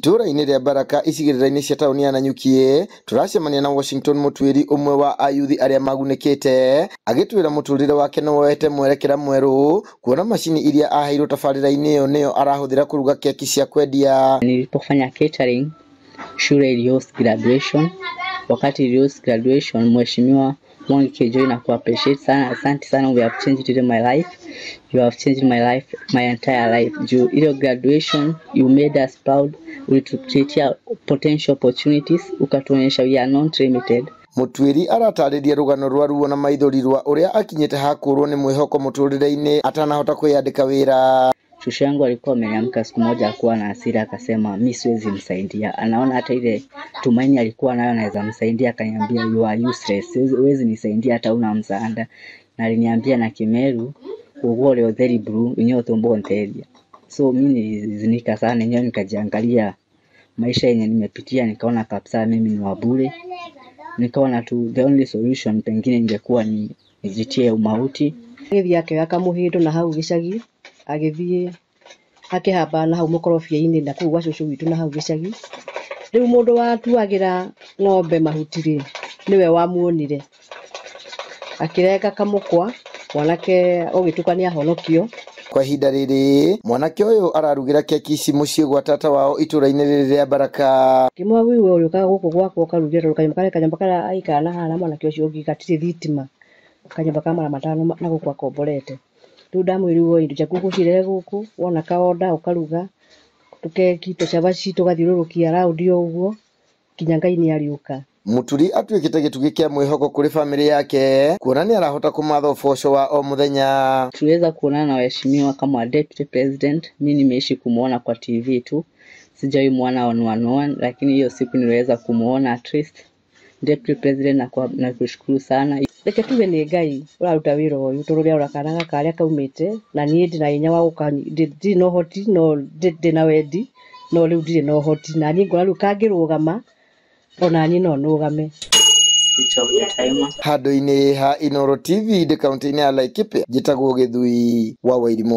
Itũũra-inĩ rĩa Baraka icigĩrĩra-inĩ cia taũni ya Nanyuki, tũracemania na Washington Mũtuĩri, ũmwe wa ayuthi arĩa magunĩkĩte, agĩtwĩra mũtũrĩre wake nĩ woete mwerekera mwerũ kuona macini iria aheirwo tabarĩra-inĩ ĩyo nĩyo arahũthĩra kũruga keki cia kwendia. Nilipofanya catering, shule ilihost graduation. Wakati ilihost graduation, Mheshimiwa Mwangi Kiunjuri, na appreciate sana, asante sana, we have changed my life. You have changed my life, my entire life. Juu ile graduation, you made us proud, ulitucreatia potential opportunities, ukatuonyesha we are not limited. Mũtuĩri aratarĩria rũgano rwa ruo na maithori rwa ũrĩa akinyĩte hakũrwo nĩ mwĩhoko mũtũrĩre-inĩ atanahota kwĩyandĩka wĩra. Shushu yangu alikuwa ameniamka siku moja akuwa na hasira, akasema mi siwezi msaidia. Anaona hata ile tumaini alikuwa nayo naweza msaidia, akaniambia, "You are useless, huwezi nisaidia hata una msaada." Na aliniambia na Kimeru, "Ugwo utheri blue inyo tumbo nteria." So mi nilihuzunika sana, yenyewe nikajiangalia maisha yenye nimepitia, nikaona kabisa mimi ni wa bure. Nikaona tu the only solution pengine ingekuwa ni nijitie umauti. Agĩthiĩ akĩoya kamũhĩndo na hau gĩcagi, agĩthiĩ akĩhamba na hau mũkorobia-inĩ na kũu gwa cũcũ witũ na hau gĩcagi. Rĩu mũndũ watuagĩra ng'ombe mahuti rĩ, nĩwe wamuonire, akĩrenga kamũkwa, mwanake ũgĩtuĩka nĩ ahonokio. Kwa ihinda rĩrĩ, mwanake ũyũ ararugĩra keki ici mũciĩ gwa tata wao itũũra-inĩ rĩrĩ rĩa Baraka. Ngĩmwĩra, "We ũrĩũkaga gũkũ gwakwa ũkarugĩra," tondũ kanyũmba karĩa, kanyũmba karĩa aikaraga na haha na mwanake ũcio ũngĩ gatirĩ thitima, kanyũmba ka 500 na gũkũ akomborete. Rĩu ndamwĩrire, "Indo ciaku ũgũcirehe gũkũ, wona kaonda ũkaruga tũkeki, tũcabaci, tũgathiũrũrũkia raundi o ũguo nginya Ngai nĩ arĩũka." Mũturi atuĩkĩte gĩtugĩ kĩa mwĩhoko kũrĩ bamĩrĩ yake kuona nĩ arahota kũmatha ũboco wa o mũthenya. Tuliweza kuonana na waheshimiwa kama deputy president. Mi nimeishi kumuona kwa TV tu, sijawahi muona on one one, lakini hiyo siku niliweza kumuona at least deputy president na kushukuru sana. Reke tuge nĩ Ngai ũraruta wĩra ũyũ, tondũ rĩarora kana gaka karĩa kaumĩte na niĩ ndĩ na hinya wa gũka, ndirĩ na ũhoti, no ndĩ na wendi, no rĩu ndirĩ na ũhoti, na niĩ ngona rĩu kangĩrũgama ona niĩ no nũgame. Switch off the timer. Handũ-inĩ ha Inooro TV ndĩ kaunti-inĩ ya Laikipia, njĩtagwo Gĩthui wa Wairimũ.